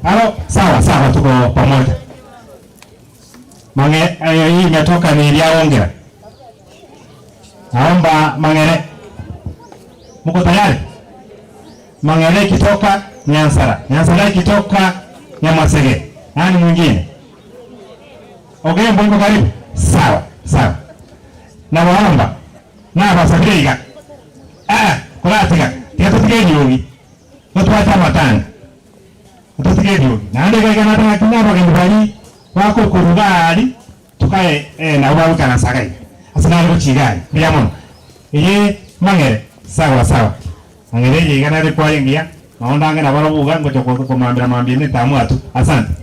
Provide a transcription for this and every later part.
Halo, sawa sawa, tuko pamoja. Mange eh, hii imetoka ni Lyaongera. Naomba Mang'ere, mko tayari? Mang'ere ikitoka Nyansara, Nyansara ikitoka Nyamasege. Nani mwingine? Ogembo iko karibu? Sawa sawa, nawaomba nabasabire iga ah, koratiga tiga totige eriogi totwate amatanga totige eriogi naende iga iga nataka ng'a abageni baria bakokorwa aria Tukae eh nabo bagoikaransa iga iga ase nare gochia iga aria. Mbuya mono. Eye mang'ere sawa sawa. Mang'ere eye iga nere kwaye engiya nonye ndange nabarobwo iga ngocha komambera mambia netamwatu. Asante.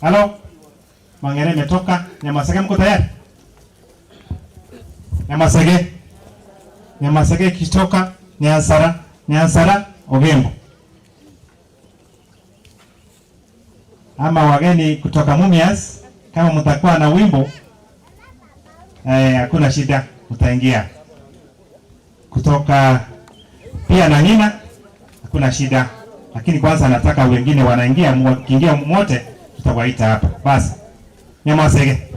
Halo? Mang'ere imetoka, Nyamasege mko tayari? Nyamasege. Nyamasege ikitoka, Nyansara, Nyansara, Ogembo. Ama wageni kutoka Mumias, kama mtakuwa na wimbo eh, hakuna shida, mtaingia. Kutoka pia na Ng'ina hakuna shida, lakini kwanza nataka wengine wanaingia, wakiingia mote tutawaita hapa. Basi Nyamasege.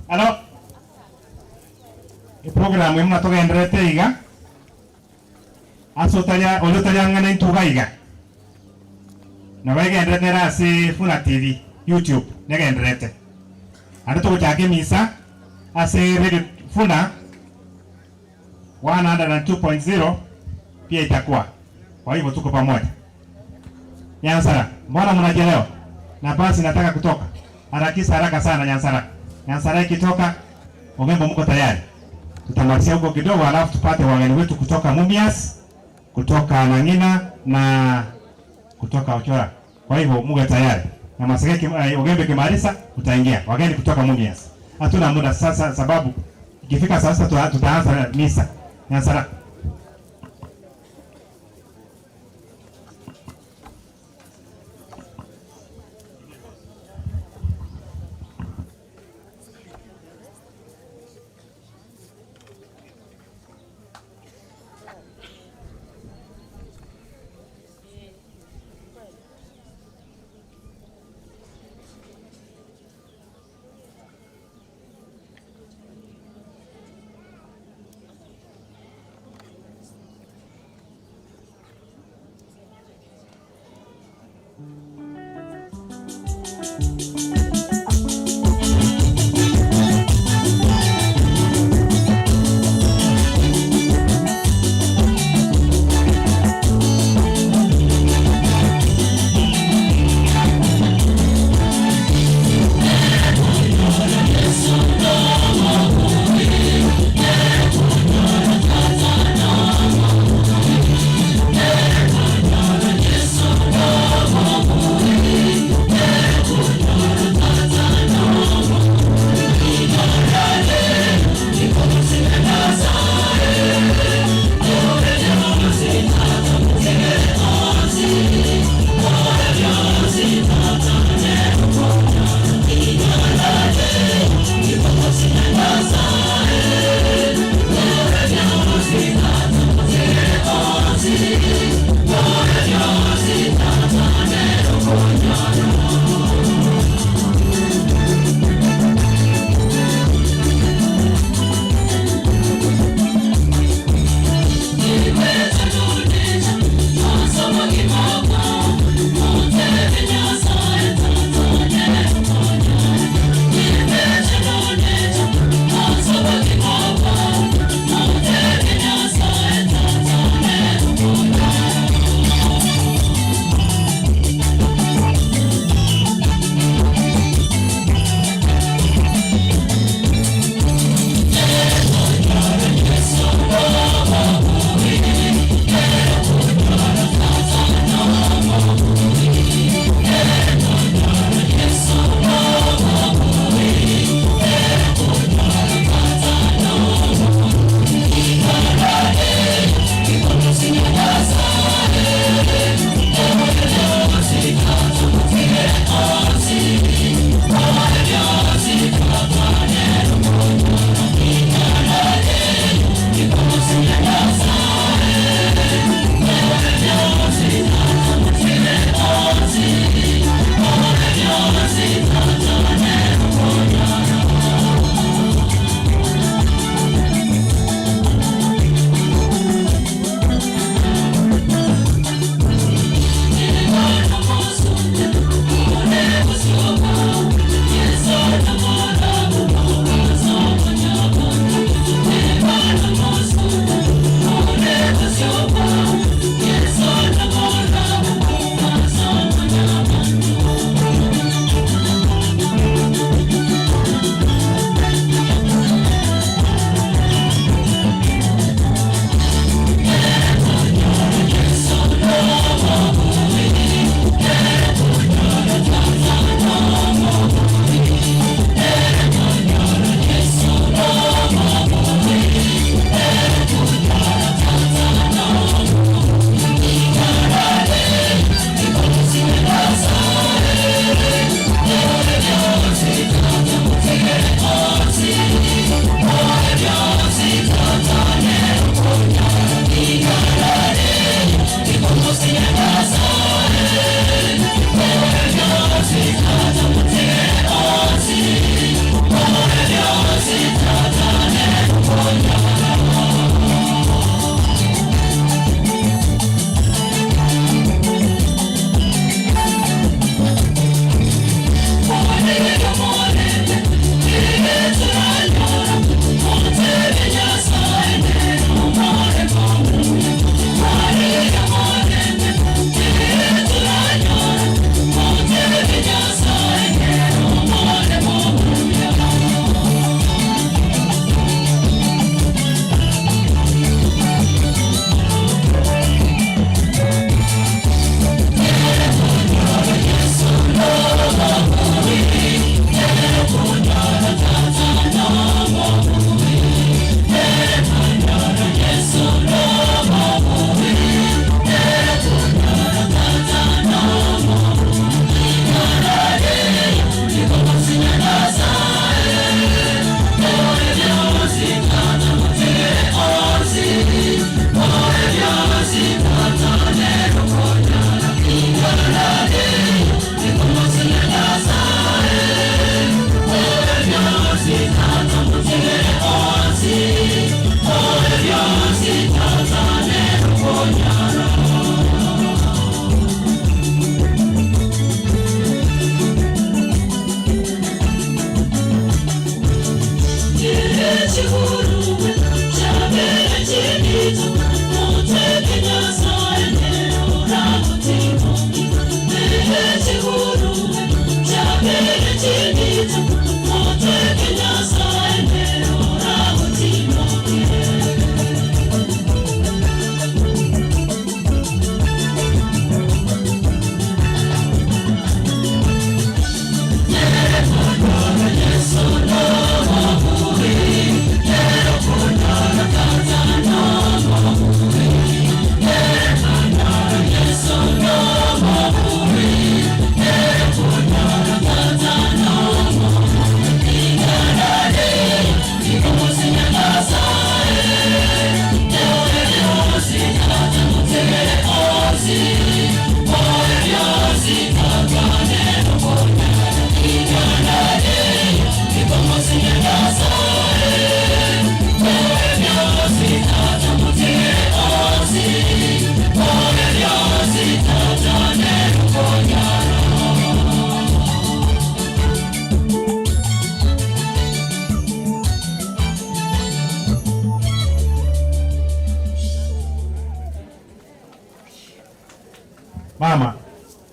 Alo. Eprogram eye buna togendererete iga, ase otari oria otari ang'e na intwe iga iga, nabo egendererete nere ase Funa TV, YouTube, negendererete. Naende togochaka emisa ase Radio Funa 102.0 pia itakuwa. Kwa hivyo tuko pamoja. Nyansara, mbona mnachelewa? Na basi nataka kutoka. Harakisha haraka sana Nyansara. Nyansara ikitoka, Ogembo mko tayari? Tutamalizia huko kidogo alafu tupate wageni wetu kutoka Mumias, kutoka Nang'ina na kutoka Ochora. Kwa hivyo muwe tayari. Na Maseke Ogembe kimaliza utaingia. Wageni kutoka Mumias. Hatuna muda sasa sababu ikifika sasa tutaanza misa. Nyansara.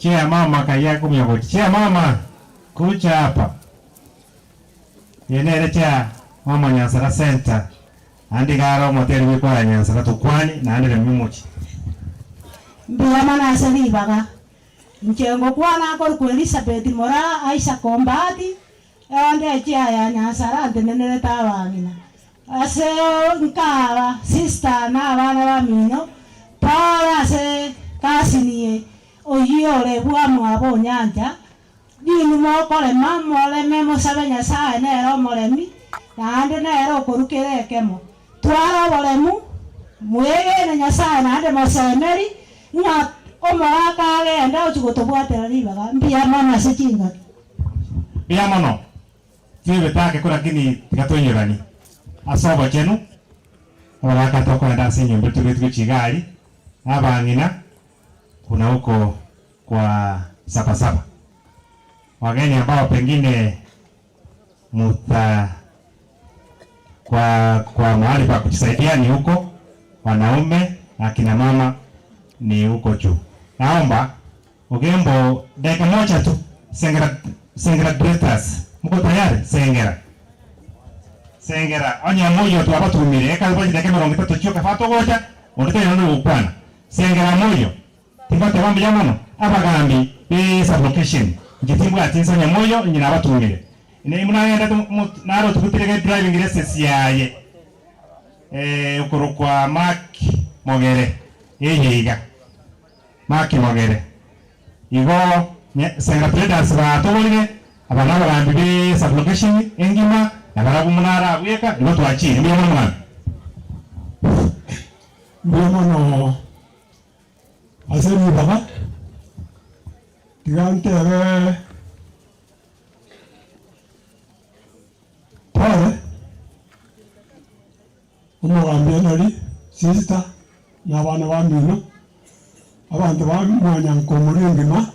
Chair mama kayia kominyoka gochia. Chair mama kucha hapa. Eye nere chair mama Nyansara Centre naende iga are omoteri bw'ekwaya ya Nyansara tokwani naende remi omochie. Mbuya mono ase ribaga. Inche ngokwana akorokwa Elizabeth Moraa Isaac Ombati, Eonde echia ya Nyansara ntenenerete abang'ina, ase nkaba sister na abana bamino, Paul ase cousin ye oyio ore bwamwabo onyancha, Ninwe mokorema, moreme mosabe Nyasae nere omoremi, naende nere okorua kera ekemo. Twara oboremu, mwegene Nyasae naende mosemeri, ng'a omogaka agende ochia gotobwatera ribaga. Mbuya mono ase chingaki. Mbuya mono, twebete ake lakini tiga toinyoranie ase obochenu, abagaka tokoenda ase enyomba etugetwe chigari, na abang'ina kuna huko kwa Sabasaba. Wageni ambao pengine muta kwa kwa mahali pa kujisaidia ni huko, wanaume na akina mama ni huko juu. Naomba Ogembo dakika moja tu Sengera Sengera Directors mko tayari? Sengera Sengera onye moyo twabatumire ekero bwa chidakika emerongo etato chioka batogocha onde taiyo onde ogokwana Sengera moyo tingoteba mbuya mono abagambi be sublocation inche timbwati inse onye moyo inye nabatumire ne buna agendete mo naro otugutire ge driving license yaye eh okorokwa Mark Mogere eye iga. Maki mogere. Igo Sengera Traders batogorire, aba nabagambi be sublocation engima, na barabwo munarabweka, igo twachire. Mbuya mono mogambi. Mbuya mono ase ribaga, tiga ntebe pole. Omogambi Enori, sister, na abana bamino, abanto ba mwanyankomori engima,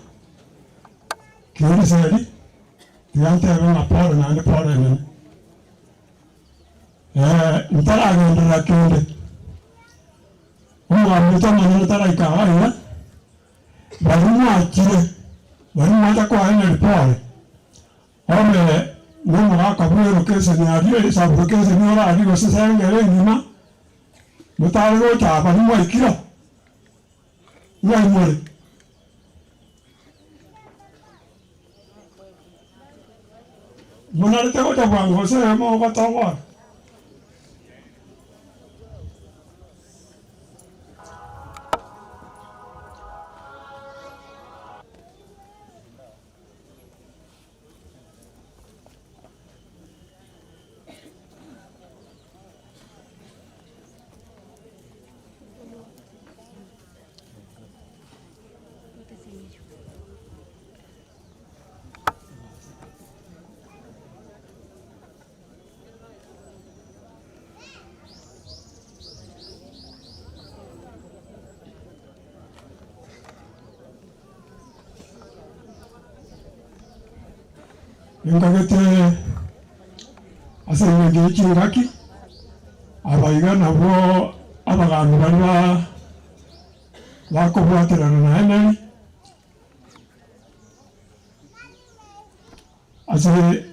Kiriseri, tiga ntebe ng'a pole naende pole enene. Ntaragenderera kende, omogambi oito omonene taraika iga iga, baria mwachire, baria mwacha koa Enori pole. Ore nomogaka bw'erokeseni aria esaburokeseni orarie gose sengera engima, motare gocha aba nimwaikire? Ng'ai more? Monarete gocha bwango gose mogotongora? Ninkagete ase engencho ye chingaki, abaiga nabwo abagambi baria bakobwaterana na Henry ase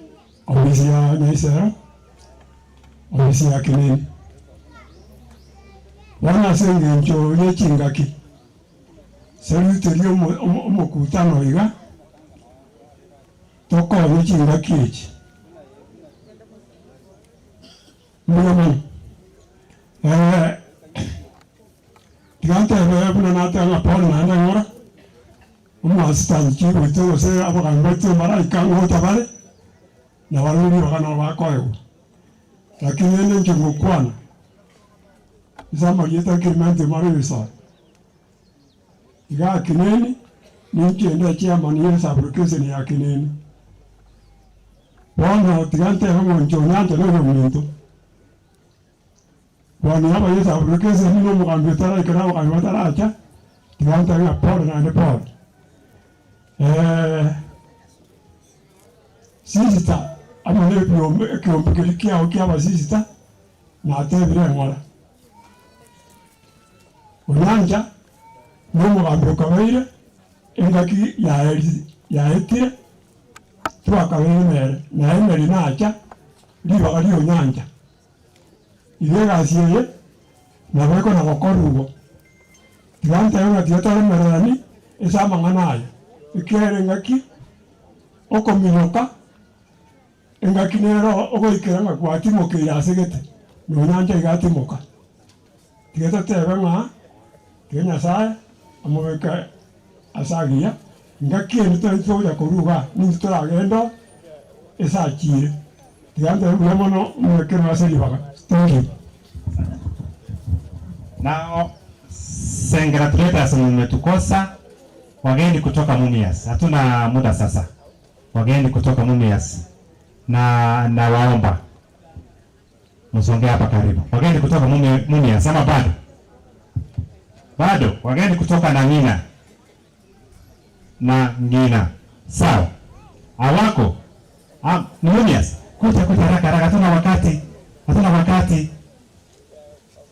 ofisi ya Nyaisero, ofisi ya Kinini. Bono ase engencho ye chingaki. Salute ria omokutano iga, tokonye chingaki echi. Mbuya mono. Tiga ntebe buna nateba ng'a pole naende ng'ora, omoasitanti chief oito gose abagambi baito mbaraika ngocha bare, na barabwo ribaga nabo bakoegwa. Lakini rende inche ngokwana, ase amarieta Clement Omare Ebisae. Igaa Kineni, ninche inde echairman ye sub-location ya Kineni. Bono tiga ntebe ng'a inche Onyancha noyo ominto. Bono yaba ye sub-location na omogambi otaraika na abagambi bataracha, tiga ntebe ng'a pole naende pole. Sister amo na ebiombe ekeombe keria kiao kia abasista, natebire eng'ora. Onyancha nomogambi okabeire. Engaki yaeri yaetire, twakabeire nere, na Emeri nacha ribaga ri'onyancha. Igo egasi eye nabo ekona gokorwa igo. Tiga ntebe ng'a tiga toremererani ase amang'ana aya, ekiagera engaki okominyoka, engaki nero ogoikera ng'a gwatimokeire ase gete, nonyancha iga atimoka. Tiga totebe ng'a tiga Nyasae amobeke ase agiya, engaki ende tari togocha korwa igaa, ninki toragende oo ase achiire. Tiga ntebe mbuya mono omoekerwe ase ribaga. Thank you. Nao Sengera Traders mumetukosa wageni kutoka Mumias. Hatuna muda sasa. Wageni kutoka Mumias na nawaomba Msongee hapa karibu. Wageni kutoka Mumias ama bado? Bado wageni kutoka Nang'ina. Nang'ina. Sawa. Awako. Am, ni Mumias. Kuja kuja haraka haraka, hatuna wakati. Hatuna wakati.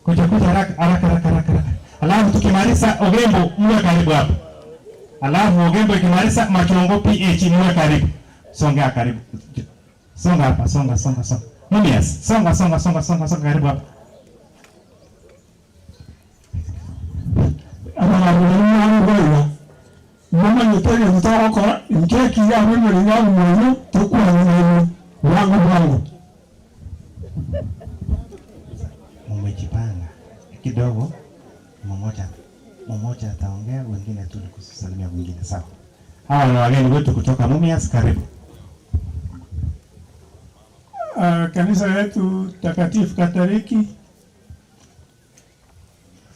Kuja kuja haraka haraka haraka haraka. Alafu tukimaliza Ogembo mwe karibu hapa. Alafu Ogembo ikimaliza Machongo PH mwe karibu. Songea karibu. Songa hapa, songa songa songa. Mumias, songa songa songa songa songa karibu hapa. Abagambi baria mwarure iga, momanyete egento togokora, inche ekiya abwo emeriga omoyio tokwane nainwe bwango bwango. Mumejipanga kidogo, mmoja mmoja ataongea, wengine tu ni kusalimia wengine, sawa? Hawa ni wageni wetu kutoka Mumias, karibu. Kanisa yetu takatifu Katoliki,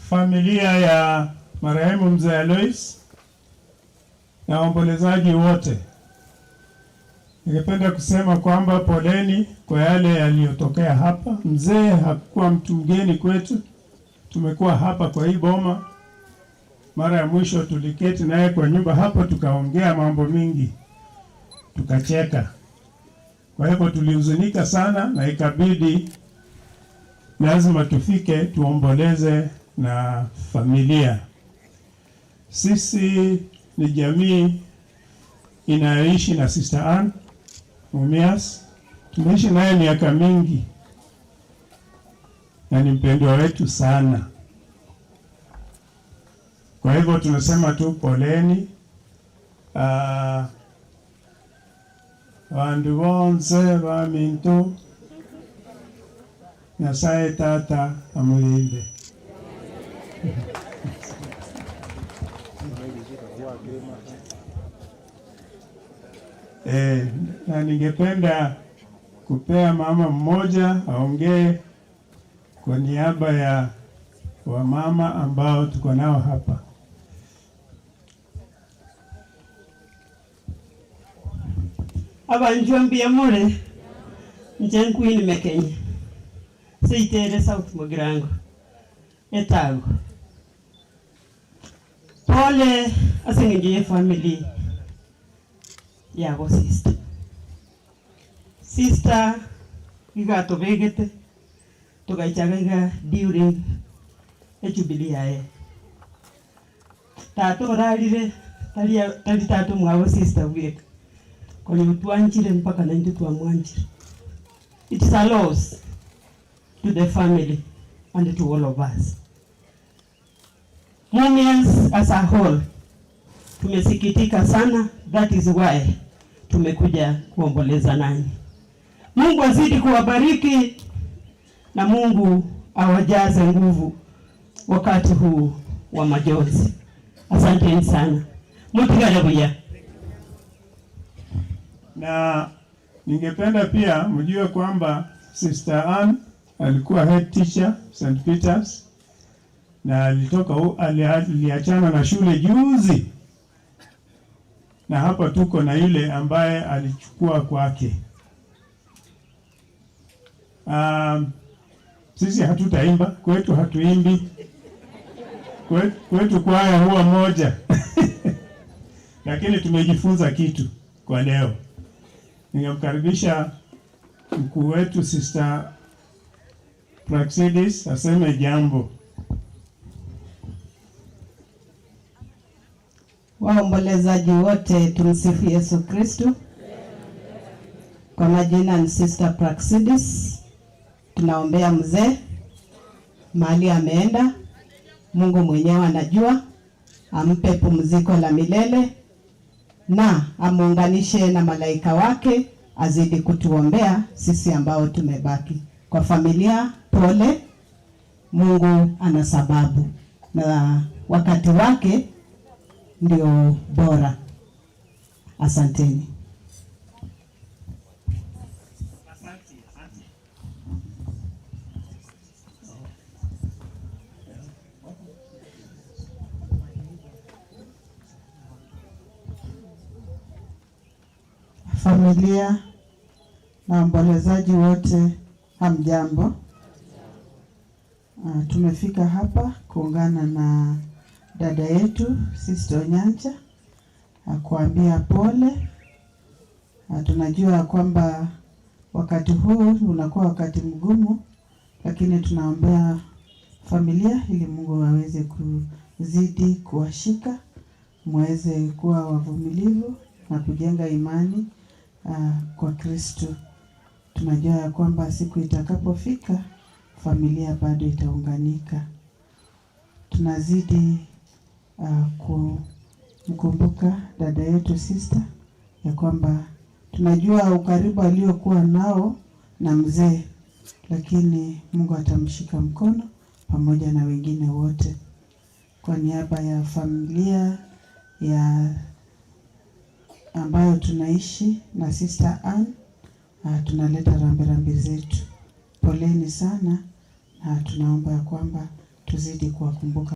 familia ya marehemu mzee Alois na waombolezaji wote, ningependa kusema kwamba poleni kwa yale yaliyotokea hapa. Mzee hakuwa mtu mgeni kwetu, tumekuwa hapa kwa hii boma. Mara ya mwisho tuliketi naye kwa nyumba hapo, tukaongea mambo mingi, tukacheka. Kwa hivyo tulihuzunika sana, na ikabidi lazima tufike tuomboleze na familia. Sisi ni jamii inayoishi na Sister Ann Mumias, tumeishi naye miaka mingi na ni mpendwa wetu sana. Kwa hivyo tunasema tu poleni. Bandu bonse baminto, Nyasaye Tata amorende. Eh, na ningependa kupea mama mmoja aongee kwa niaba ya wamama ambao tuko nao hapa. Abanchwa mbuya more, inche Queen Mekenye, seito ere South Mugirango, etago. Pole ase eng'encho ye family yago sister. Sister iga atobegete togaichaga iga during ejubilee yaye. Tata orarire tari tari tata omwabo sister bweka, konya otwanchire mpaka naintwe twamwanchire. It is a loss to the family and to all of us. Mumias as a whole tumesikitika sana, that is why tumekuja kuomboleza nanyi. Mungu azidi kuwabariki na Mungu awajaze nguvu wakati huu wa majonzi. Asanteni sana. Mutigare buya. Na ningependa pia mjue kwamba Sister Ann alikuwa head teacher St. Peters na alitoka aliachana na shule juzi, na hapa tuko na yule ambaye alichukua kwake. Sisi hatutaimba, kwetu hatuimbi, kwetu kwaya huwa moja lakini tumejifunza kitu kwa leo. Ningemkaribisha mkuu wetu Sister Praxedis aseme jambo. Waombolezaji wote tumsifu Yesu Kristu. Kwa majina ni Sister Praxidis. Tunaombea mzee mahali ameenda, Mungu mwenyewe anajua, ampe pumziko la milele na amuunganishe na malaika wake, azidi kutuombea sisi ambao tumebaki. Kwa familia, pole. Mungu ana sababu na wakati wake ndio bora. Asanteni. Familia na waombolezaji wote, hamjambo. Tumefika hapa kuungana na dada yetu Sister Onyancha kuambia pole. Tunajua kwamba wakati huu unakuwa wakati mgumu, lakini tunaombea familia ili Mungu aweze kuzidi kuwashika, muweze kuwa wavumilivu na kujenga imani kwa Kristo. Tunajua ya kwamba siku itakapofika familia bado itaunganika. Tunazidi kumkumbuka dada yetu sister, ya kwamba tunajua ukaribu aliokuwa nao na mzee, lakini Mungu atamshika mkono pamoja na wengine wote. Kwa niaba ya familia ya ambayo tunaishi na Sister Ann, tunaleta rambirambi zetu. Poleni sana na tunaomba ya kwamba tuzidi kuwakumbuka.